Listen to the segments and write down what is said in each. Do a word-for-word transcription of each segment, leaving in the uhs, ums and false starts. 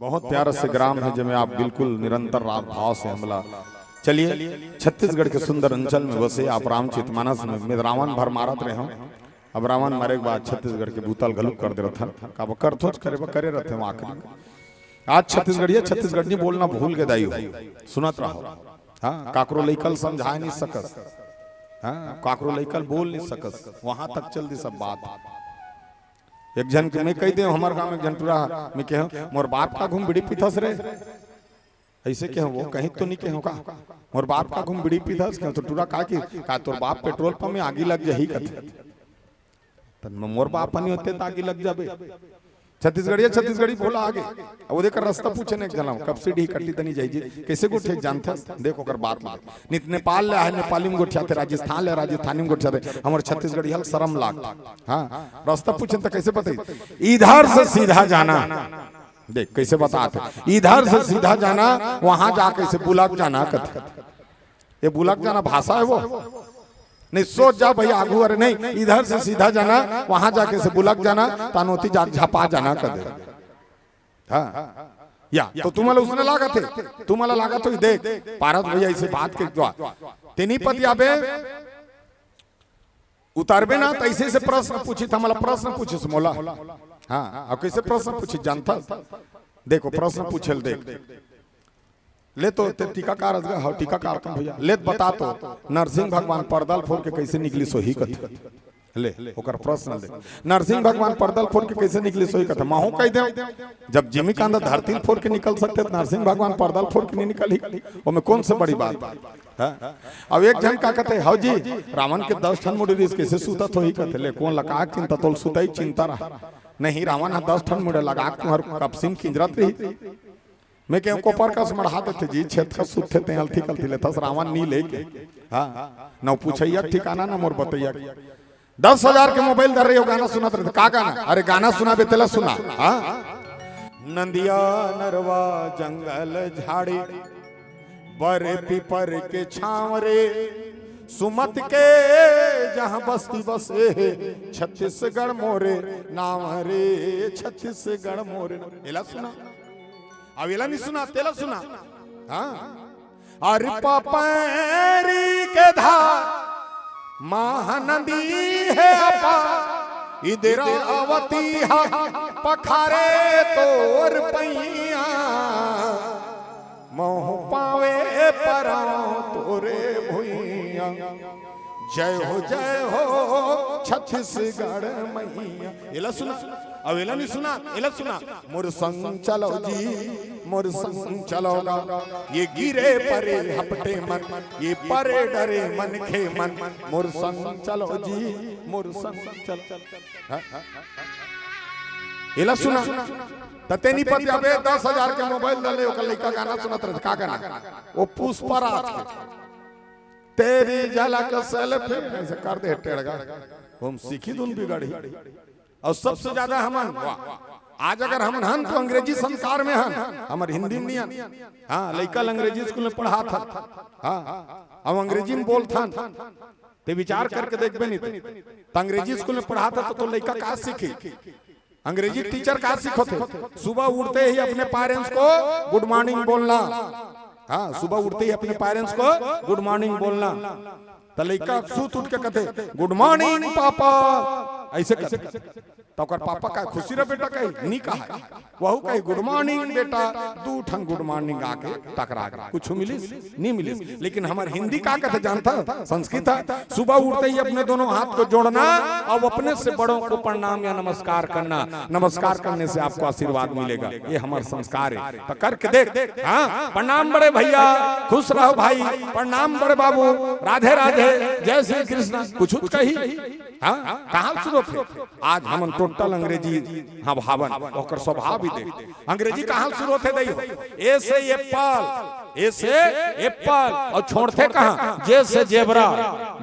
बहुत प्यारा से ग्राम है, जेमे आप बिल्कुल निरंतर राग भाव से हमला। चलिए, छत्तीसगढ़ के सुंदर अंचल में बसे आप रामचरित मानस में, में रावण भर मारत रहे हो। अब रावण मरे के बाद छत्तीसगढ़ के भूतल घलुक कर दे रथन। काबर करथोच करे बर करे रथे हो आखिरी में। आज छत्तीसगढ़िया छत्तीसगढ़ी बोलना भूल के दाई हो। सुनत रहो। हाँ, काकरो लइका ल समझाए नहीं सकस। हाँ, काकरो लइका ल बोल नहीं सकस। वहां तक चल दी सब बात। एक झन के मैं कहि देंव, हमर गांव में एक झन टूरा ह, मैं कहेंव, "मोर बाप का घूम बीड़ी पीथस रे?" अइसे कहेंव, वो कहीं तो नहीं कहेंव का, "मोर बाप का घूम बीड़ी पीथस?" कहेंव तो टूरा का कि, "का तोर बाप पेट्रोल पंप में आगी लग जाही?" कथे। त मोर बाप ह नहीं होते त आगी लग जाबे। छत्तीसगढ़िया छत्तीसगढ़ी बोला आगे। अब ओदे कर रास्ता पूछे न एक झन ला, "कब से डीह कट्टी तनी जाही जी, कइसे गोठिया जानथस?" देख ओकर बात ले। नित नेपाल ले आहे, नेपाली में गोठियाथे, राजस्थान ले, राजस्थानी में गोठियाथे। हमर छत्तीसगढ़िया ल शरम लागथे। हाँ, रास्ता पूछे त कइसे बताही? "इधर से सीधा जाना।" देख कइसे बताथे, "इधर से सीधा जाना, वहां जाके से बुलक जाना," कथे। ये बुलक जाना भाषा है वो? नहीं, सोच जा भैया आगू, अरे नहीं, "इधर से सीधा जाना, वहां जाके से बुलक जाना, तानोती जाके झपा जाना," कथे। हाँ, या तो तुम्हाला उसने लागत है, तुम्हाला लागत हो, देख पारस भैया इसे बात के द्वारा तेनी पति आबे उतारबे ना, त अइसे से प्रश्न पूछिस, हमला प्रश्न पूछिस मोला। हाँ, अब कइसे प्रश्न पूछिस जानथस? देखो, प्रश्न पूछे ल देख। "ले तो, ते टीकाकार अस गा?" "हव, टीकाकार कम भैया।" "ले त बता तो, नरसिंह भगवान परदा ल फोर के कइसे निकलिस होही?" कथे। ले, ओकर प्रश्न ले। "नरसिंह भगवान परदा ल फोर के कइसे निकलिस होही?" कथे। महूं कहि देंव, जब जिमीकांत धरती ल फोर के निकल सकथे, त नरसिंह भगवान परदा ल फोर के नहीं निकलही? ओमे कौन से बड़ी बात? हाँ? अब एक झन का कथे, "हव जी, रावण के दस ठन मुड़ी रिहिस, कइसे सुतत होही?" कथे। "ले, कोन लगा के चिंता, तोल सुतई चिंता रहा। नहीं, रावण ह दस ठन मुड़ी लगा के तुंहर कपसी म किंजरत रही।" मैं कहेंव, "कोपर कस मढ़ा देथे जी, छेद कस सुतथे, तें अलथी कलथी लेथस, रावण नी लेके।" हाँ, न पूछइया के ठिकाना, न मोर बतइया के। दस हजार के मोबाइल धर रहे हो, गाना सुनत रहे, का गाना? अरे गाना सुनाबे तेला सुना। हाँ? नंदिया नरवा जंगल झाड़ी, बर पीपर के छांव रे, सुमत के जहां बस्ती बसे हे, छत्तीसगढ़ मोरे नाम रे, छत्तीसगढ़ मोरे नाम। एला सुना, अब एला नहीं सुना, तेला सुना। हाँ, अरे पपैरी के धार महानदी हे अपार, इधर अवती हा पखारे तोर पैया, महूं पावे परांव तोरे भुइया। जय हो, जय हो छत्तीसगढ़ मैया। एला सुना, अब एला नहीं सुना, एला सुना। मोर संग चलो जी, मोर संग चलो गा, ये गिरे परे हपटे मन, ये परे डरे मनखे मन, मोर संग चलो जी, मोर संग चलो। हाँ? एला सुना, त तेनी पति आबे दस हजार के मोबाइल धर ले, ओकर लइका गाना सुनत रहे, का गाना? वो पुष्पराज के, "तेरी झलक सेल्फी", अइसे कर दे टेड़गा, हम सीखी धुन बिगड़ी। अउ सबसे ज्यादा हमन, वाह, आज अगर हमन हन तो अंग्रेजी संस्कार में हन, हमर हिंदी में नहीं हन। हाँ, लइका ल अंग्रेजी स्कूल में पढ़ात हन। हाँ, अब अंग्रेजी में बोलथन, ते विचार करके देखबे नहीं ते। त अंग्रेजी स्कूल में पढ़ात हन तो, तो लइका का सीखी? अंग्रेजी टीचर का सिखाथे? सुबह उठते ही अपने पेरेंट्स को गुड मॉर्निंग बोलना। हाँ, सुबह उठते ही अपने पेरेंट्स को गुड मॉर्निंग बोलना। त लइका सूत उठ के कथे, "गुड मॉर्निंग पापा," अइसे कथे। त ओकर पापा का, "खुशी रह बेटा," कही, नहीं कहा। वहू कही, "गुड मॉर्निंग बेटा," दू ठन गुड मॉर्निंग आके टकरा गे। कुछ मिलिस? नहीं मिलिस। लेकिन हमर हिंदी का कथे जानथा? संस्कृत ह। सुबह उठते ही अपने दोनों हाथ को जोड़ना, अब अपने से बड़ों को प्रणाम या नमस्कार करना। नमस्कार करने से आपको आशीर्वाद मिलेगा। ये हमर संस्कार है। त करके देख। हाँ, प्रणाम बड़े भैया, खुश रहो भाई, प्रणाम बड़े बाबू, राधे राधे, जय श्री कृष्ण, कुछ कुछ कही। हाँ, कहाँ शुरू होथे? आज हमन टोटल अंग्रेजी, हाँ, भावन, ओकर स्वभाव भी देख। अंग्रेजी कहाँ शुरू होथे दई हो? ए से एप्पल, ए से एप्पल, अउ छोड़थे कहाँ? जे से जेबरा,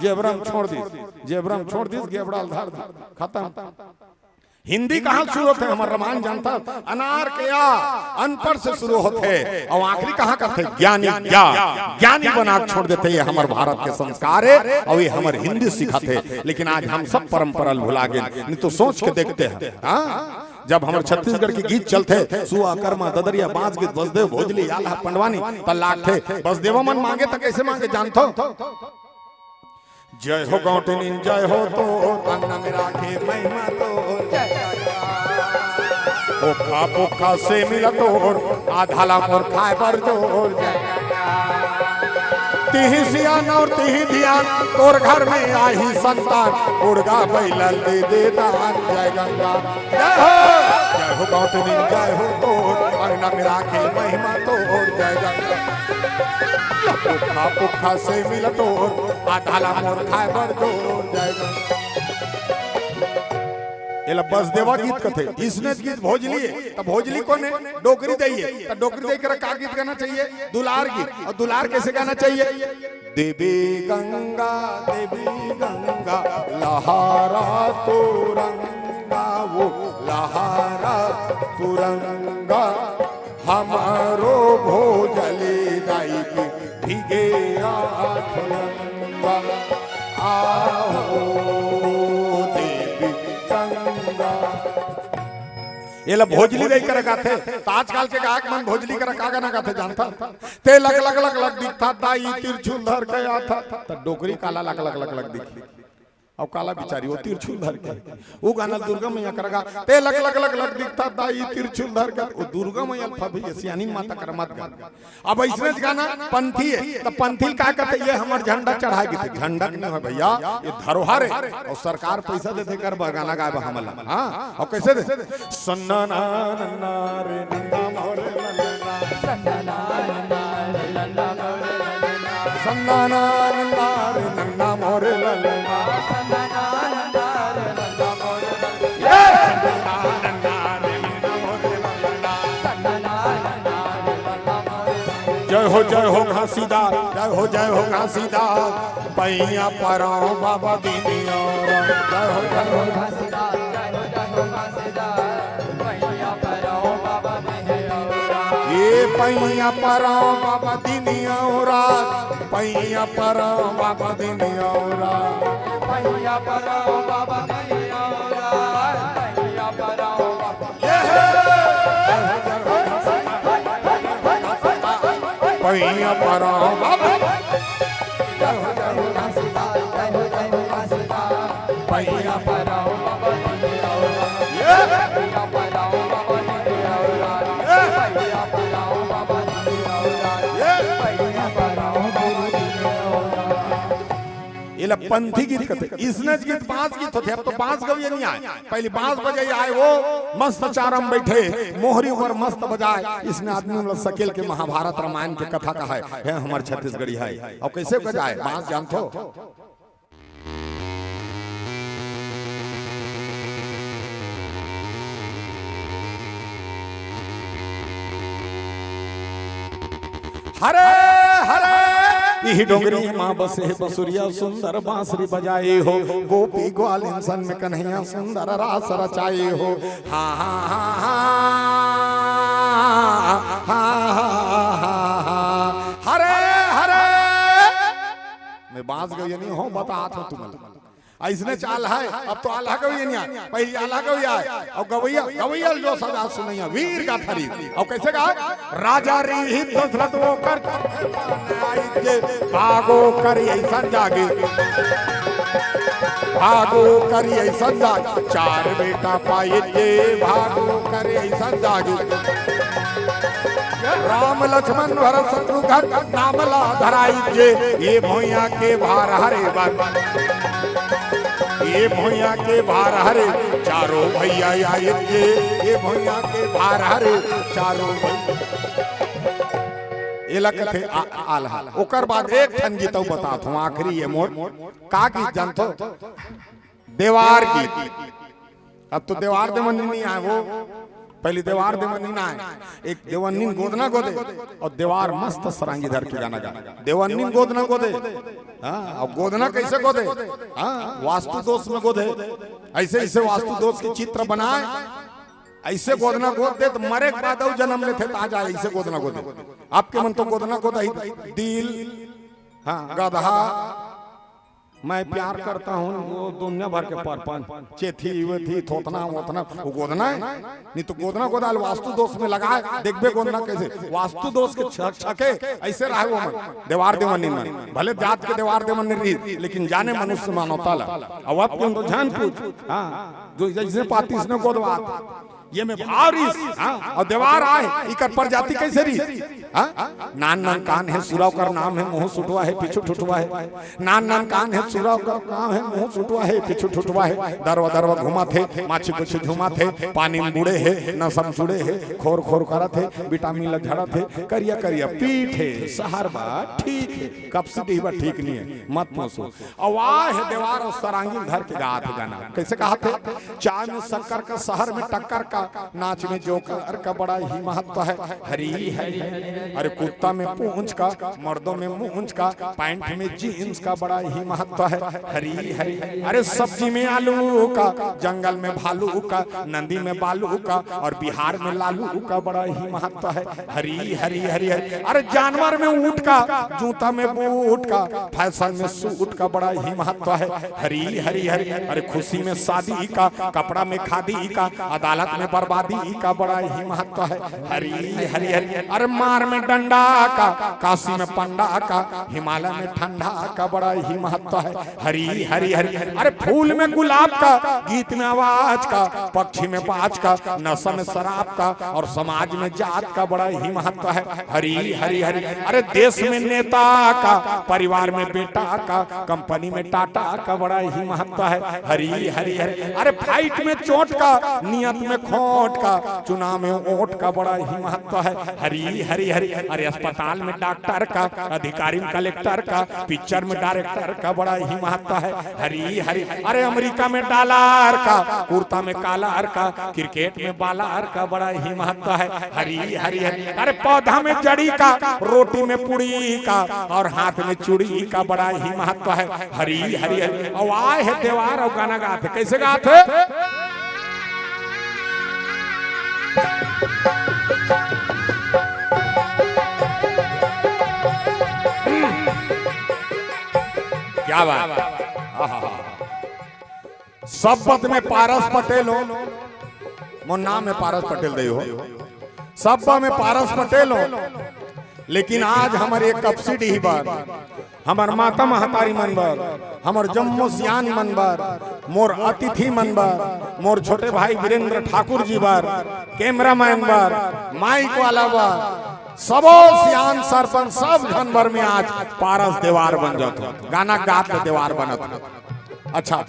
जेबरा में छोड़ दिस, जेबरा में छोड़ दिस, गेबड़ा ल धर दिस, खतम। हिंदी कहाँ शुरू होथे? हमर रामायण जानथा, अनार के आ, अनपढ़ से शुरू होथे, अउ आखिरी कहाँ करथे? ज्ञानी, ज्ञा, ज्ञानी बना के छोड़ देथे। ये हमर भारत के संस्कार हे, अउ ये हमर हिंदी सिखाथे। लेकिन आज हम सब परंपरा ल भुला गेन, नहीं तो सोच के देखते हैं, हाँ? जब हमर छत्तीसगढ़ के गीत चलथे, सुआ, करमा, ददरिया, बांस गीत, बसदेव, भोजली, आल्हा, पंडवानी, त लागथे। बसदेवा मन मांगे त कइसे मांगे जानथो? जय हो गौंटिनिन, जय हो तोर, अंगना में राखे महिमा तोर। जय। पोखा पोखा से मिला तोर, आधा ला मोर खाए बर जोर। जय। तिही सियान और तिही धियान, तोर घर में आही संतान, उड़गा बैलल दे दे दान। जय गंगा। जय हो। जय हो गौतमी, जय हो तोर, अंगना में राखे महिमा तोर। जय गंगा। पुखा पुखा से मिल तोर, आधा ला मोर खाए बर जोर। जय गंगा। एला बसदेवा गीत कथे। इसने गीत भोजली हे, त भोजली कोने? डोकरी दई हे। त डोकरी दई करा का गीत गाना चाहिए? दुलार गीत। और दुलार कैसे गाना चाहिए? देवी गंगा, देवी गंगा, लहरा तुरंगा, वो लहरा तुरंगा, हमारो भोजली दाई के भीगे आठ अंगा। आहो देवी गंगा। एला भोजली दई करा गाथे, त आजकल के गायक मन भोजली करा का गाना गाथे जानथा? ते लक लक लक लक दिखथा दाई, तिरछुल धर के आथा। त डोकरी काला लक लक लक लक दिखही? अउ काला बिचारी वो तिरछुल धर के। वो गाना दुर्गा मैया करा गा, ते लक लक लक लक दिखथा दाई, तिरछुल धर के। वो दुर्गा मैया फबही, सियानी माता करा मत गा। अब अइसने गाना पंथी हे, त पंथी ल का कथे? ये हमर झंडा चढ़ाए गे। त झंडा के नहीं हो भैया, ये धरोहर हे। अउ सरकार पैसा देथे कर बर गाना गाए बर हमन ला। हाँ, अउ कैसे दे? सन्ना ना नन्ना रे नन्ना मोरे ललना। सन्ना ना नन्ना रे नन्ना मोरे ललना। सन्ना ना नन्ना रे नन्ना मोरे ललना। सन्ना ना नन्ना रे नन्ना मोरे ललना। ये सन्ना ना नन्ना रे नन्ना मोरे ललना। सन्ना ना नन्ना रे नन्ना मोरे ललना। जय हो, जय हो घासीदास, जय हो, जय हो घासीदास, पैया पराओ बाबा दीनिया। जय हो, जय हो। ये पैया पराओ बाबा दीनिया रात, पैया पराओ बाबा दीनिया रात। पैया पराओ बाबा। पैया पराओ बाबा। ये। ये। एला पंथी गीत कथे। इसने गीत बांस गीत होथे, अब तो बांस गवैया नहीं आए। पहली बांस बजैया आए, वो मस्त चारम बैठे, मोहरी ऊपर मस्त बजाए। इसने आदमी मतलब सकेल के महाभारत रामायण के कथा कहाए, हे हमर छत्तीसगढ़ी हे। अउ कैसे बजाए बांस जानथो? हरे हरे इही डोंगरी मा बसे बसुरिया सुंदर बांसुरी बजाए हो। गोपी ग्वाल इंसन में कन्हैया सुंदर रास रचाए हो। हाँ हाँ हाँ हाँ। हरे हरे मैं बांस गवैया नहीं हों, बतात हों तुमन ला। अइसने चाल हे, अब तो आल्हा गवैया नहीं आए, पहली आल्हा गवैया आए। अउ गवैया, गवैया ल जो सजा सुनैया, वीर गाथा री। अउ कैसे गा? राजा रीहिस दशरथ ओकर, भागो करी अइसन जागे, भागो करी अइसन जागे, चार बेटा पाए जे, भागो करी अइसन जागे। राम लक्ष्मण भरत शत्रुघ्न नाम ला धराई जे, ये भुइयां के भार हरे बन, ये भुइयां के भार हरे चारों भैया आए जे, ये भुइयां के भार हरे चारों भैया। एला कथे आ-, आल्हा। ओकर बाद एक ठन गीत अउ बतात हों, आखिरी ये मोर। का गीत जानथो? देवार गीत। अब तो देवार देवन्नी नहीं आए वो, पहली देवार देवन्नी ना आए। एक देवन्नी गोदना गोदे अउ देवार मस्त सरांगी धर के गाना गा। देवन्नी गोदना गोदे, हाँ, अउ गोदना कैसे गोदे? हाँ, वास्तु दोष में गोदे। अइसे अइसे वास्तु दोष के चित्र बनाए, अइसे गोदना गोद दे त मरे के बाद अउ जनम लेथे त आ जाए, अइसे गोदना गोदे। आपके मन तो गोदना गोदही दिल, हाँ, गदहा, मैं प्यार करता हूँ, वो दुनिया भर के परपंच, चेथी वेथी, थोथना वोथना, वो गोदना है। नहीं तो गोदना गोदाल वास्तु दोष में लगाए, देखबे गोदना कैसे। वास्तु दोष के छ-, छके ऐसे रहे वो मन, देवार देवनी मन, भले जात के देवार देवनी रही, लेकिन जाने मनुष्य मानवता ला। अब आप क्यों तो जान पूछ, हाँ, जो जैसे पातीस ने गोदवात, ये में भाव रिस, हाँ, और देवार आए, इकर प्रजाति कैसे रिस? हाँ? नान नान कान है, सुरा ओकर नाम है, मुंह सुटवा है, पीछू ठुठवा है। नान नान कान है, सुरा ओकर नाम है, मुंह सुटवा है, पीछू ठुठवा है। दरवा दरवा घुमात हे, माछी कुछ झुमात हे, पानी में बूड़े हे, नसम जुड़े हे, खोर खोर करत हे, विटामिन ल झड़त हे, करिया करिया पीठ हे, सहर बा ठीक हे, कपसी डीहबा ठीक नहीं है, मत पोसो। अउ आए हे देवार अउ सरांगी ल धर के गात हे गाना। कैसे कहत हे? चाय में शक्कर का, शहर में टक्कर का, नाच में जोकर का बड़ा ही महत्व है। हरी हरी, अरे कुर्ता में पूंछ का, मर्दों में मूंछ का, पैंट में जींस का बड़ा ही महत्व है। हरी हरी, अरे सब्जी में आलू का, जंगल में भालू का, नदी में बालू का और बिहार में लालू का बड़ा ही महत्व है। हरी हरी हरी हरी, अरे जानवर में ऊंट का, जूता में बूट का, फैशन में सूट का बड़ा ही महत्व है। हरी हरी हरी, अरे खुशी में शादी का, कपड़ा में खादी का, अदालत में बर्बादी का बड़ा ही महत्व है। हरी हरी हरी, अरे मार में डंडा का, काशी में पंडा का, हिमालय में ठंडा का बड़ा ही महत्व है। हरी हरी हरी, अरे फूल में गुलाब का, गीत में आवाज का, पक्षी में बाज का, नशा में शराब का और समाज में जात का बड़ा ही महत्व है। हरी हरी हरी, अरे देश में नेता का, परिवार में बेटा का, कंपनी में टाटा का बड़ा ही महत्व है। हरी हरी हरी, अरे फाइट में चोट का, नियत में खोट का, चुनाव में वोट का बड़ा ही महत्व है। हरी हरी हरी, अरे अस्पताल में डॉक्टर का, अधिकारी में कलेक्टर का, पिक्चर में डायरेक्टर का बड़ा ही महत्व है। हरी हरी, अरे अमेरिका में डॉलर का, कुर्ता में कॉलर का, क्रिकेट में बॉलर का बड़ा ही महत्व है। हरी हरी हरी, अरे पौधा में जड़ी का, रोटी में पूड़ी का और हाथ में चूड़ी का बड़ा ही महत्व है। हरी हरी हरी, अउ आए हे देवार अउ गाना गात हे। कैसे गात हे? क्या बात? आहा। सब पद में पारस पटेल हो, मोर नाम है पारस पटेल दई हो, सब पद में पारस पटेल हो, लेकिन आज हमर ये कपसी डीह बर, हमर माता महतारी मन बर, हमर जम्मो सियान मन बर, मोर अतिथि मन बर, मोर छोटे भाई वीरेंद्र ठाकुर जी बर, कैमरामैन बर, माइक वाला बर, सबो सियान सरपंच सब झन बर में आज पारस देवार बन जात हो, गाना गात ले देवार बनत हो। अच्छा,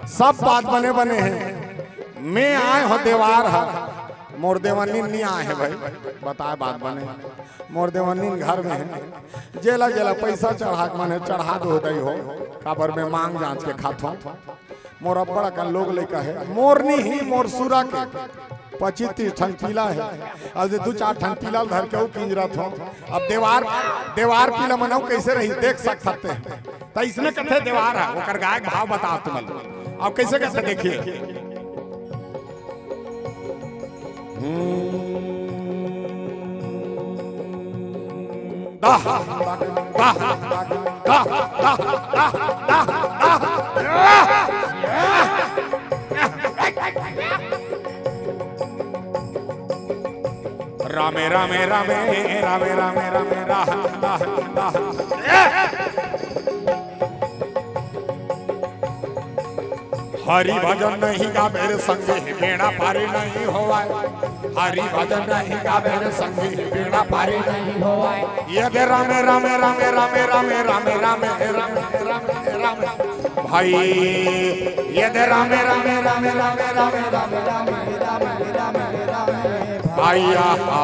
सब बात बने बने हे, मैं आए हो देवार हा, मोर देवन्नी नहीं आए हे भाई, बताए बात बने, मोर देवन्नी घर में हे, जेला जेला पैसा चढ़ा के मने चढ़ा दो दई हो, काबर में मांग जांच के खाथो। मोर अब्बड़ अकन लोग लइका हे, मोर नहीं ही, मोर सुरा के पच्चीस तीस ठन पीला हे, अउ जे दू चार ठन पीला ल धर के अउ किंजरत हो। अब देवार, देवार पीला मन अउ कैसे रही, देख सकत हे। त इसने कथे देवार हे, ओकर गायक भाव बता तुमन। अब कैसे कथे देखिए। रामे रामे रामे रामे रामे रामे राह राह राह। हरि भजन नहीं गाबे रे संगी, बेड़ा पारी नहीं होवाय। हरि भजन नहीं गाबे रे संगी, बेड़ा पारी नहीं होवाय। ये दे रामे रामे रामे रामे रामे रामे रामे रामे रामे रामे भाई, ये दे रामे रामे रामे रामे रामे रामे रामे रामे रामे भाई आहा।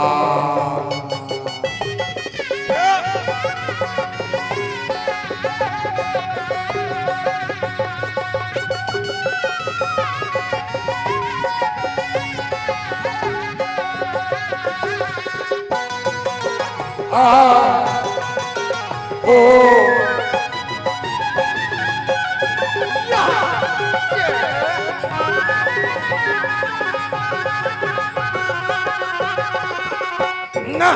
आ, ओ। ना।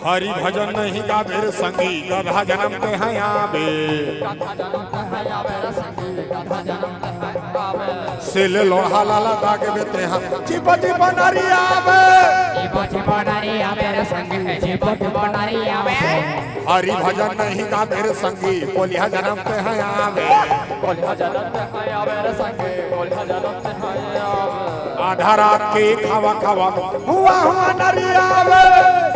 हरि भजन नहीं गाबे रे संगी, गधा जनम ते हैं आबे। गधा जनम ते हैं आबे रे संगी, गधा जनम ते हैं आबे। सिल लोढ़ा लाला दागबे ते हैं, चिप चिप नरी आबे। चिप चिप नरी आबे रे संगी, चिप चिप नरी आबे। हरि भजन नहीं गाबे रे संगी, कोलिहा जनम ते हैं आबे। कोलिहा जनम ते हैं आबे रे संगी, कोलिहा जनम ते हैं आबे। आधा रात के खावा खावा में हुआ हुआ नरी आबे।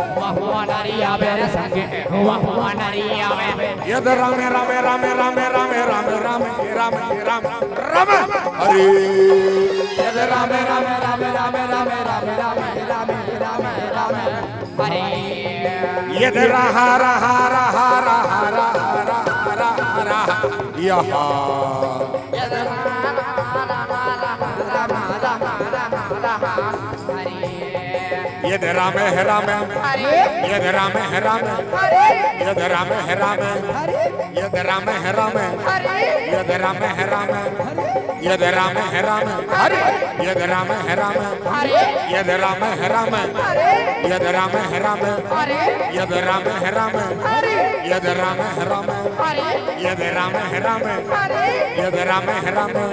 हुआ हुआ नरी आबे रे संगी, हुआ हुआ नरी आबे। यद रामे रामे रामे रामे रामे रामे रामे रामे रामे रामे हरे। यद रामे रामे रामे रामे रामे रामे रामे रामे रामे रामे हरे। यद रहा रहा रहा रहा रहा रहा रहा यहा। यद रामे है रामे। यद रामे है रामे। यद रामे है रामे। यद रामे है रामे। यद रामे है रामे। यद रामे है रामे। हरे। यद रामे है रामे। यद रामे है रामे। यद रामे है रामे। यद रामे है रामे। यद रामे है रामे। यद रामे है रामे। यद रामे है रामे।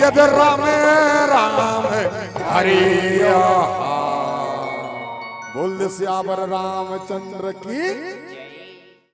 यद रामे रामे। हरे। बोल दे सियावर रामचंद्र की।